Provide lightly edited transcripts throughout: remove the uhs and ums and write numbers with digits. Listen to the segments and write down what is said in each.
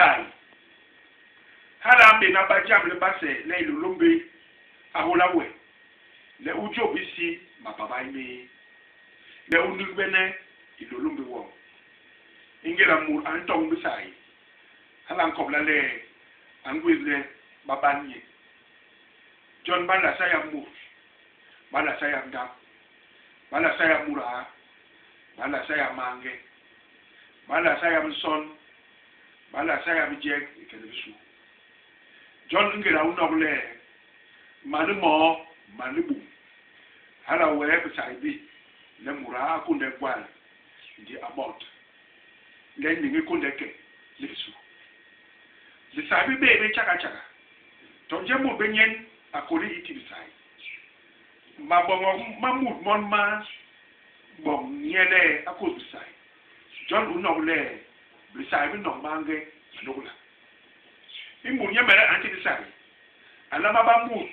Sai. Hala a mbéna ba jam li base le Hilôlômbi a hôla we le u jôp isi mapabai méé, le u nigbene Hilôlômbi woñ. Ingéda mut a ntoñ bisai, hala a nkobla le a ngwés le ba ban nye. Jon ba nla sayap mut, ba nla sayap ndap, ba nla sayap mudaa, ba nla sayap maange, ba nla sayap nson, ba nla sayap bijek i ke ni bisu. Jon ingéda u nok le man moo, man libum, hala wee bisai bi le mudaa a kônde gwal ndi a bot, le niñ i kônde ke ni bisu. Bisai bi béé bé tjagatjaga, to nje mut bé nyen a kôli i ti bisai. Maboñok ma mut mon ma boñ nye le a kôs bisai. Jon u nok le bisai bi noñ maange manôgla. I mut nyemede a nti bisai, a nlama ba mut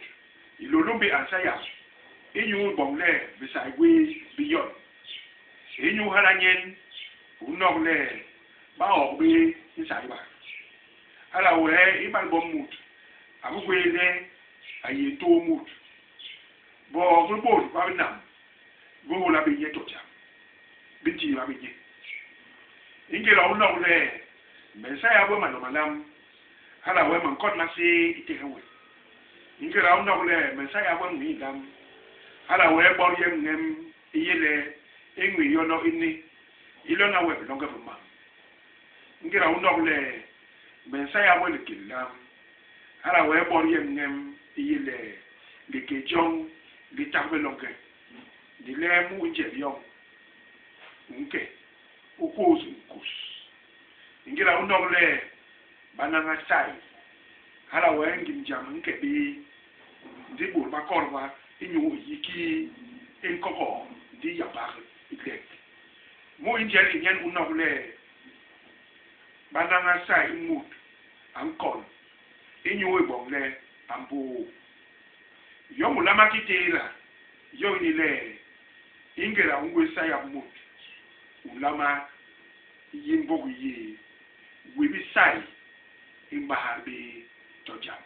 Hilôlômbi a nsayap inyu boñ le bisai gwé bi yon. Inyu hala nyen u nok le ba hok bé nsayba. Hala wee ibale bo mut a bi gwéé le a yé ntôô mut, bôô bi bôt ba binam bi nhôla bé nye to jam, bi ntihba bé nye. I ngéda u nok le me nsayap we malo malam, hala wee me nkon maséé i tehe we. I ngéda u nok le me nsayap we nwii nlam, hala wee bot yem ñem i yé le i nwii yônôs ini i lona we biloñge bi mam. I ngéda u nok le me nsayap we liké lilam, hala wee bot yem ñem i yé le liké joñ li tagbe loñge, ndi le mu i njel yoñ u nke, u kôs nkus. I ngéda u nok le ba naña sai, hala wee ngim jam i nke bé, ndi bôt ba kodba inyu i yi kii i nkogoo ndi yabak i lek. Mu i njel i nyen u nok le ba naña sai i mut a nkon inyu i boñ le a mbôô. Yom u nlama ki tééda, yo ini le, i ngéda u ngwés sayap mut, u nlama yi mbog yé, gwé bisai i mbahal bé to jam.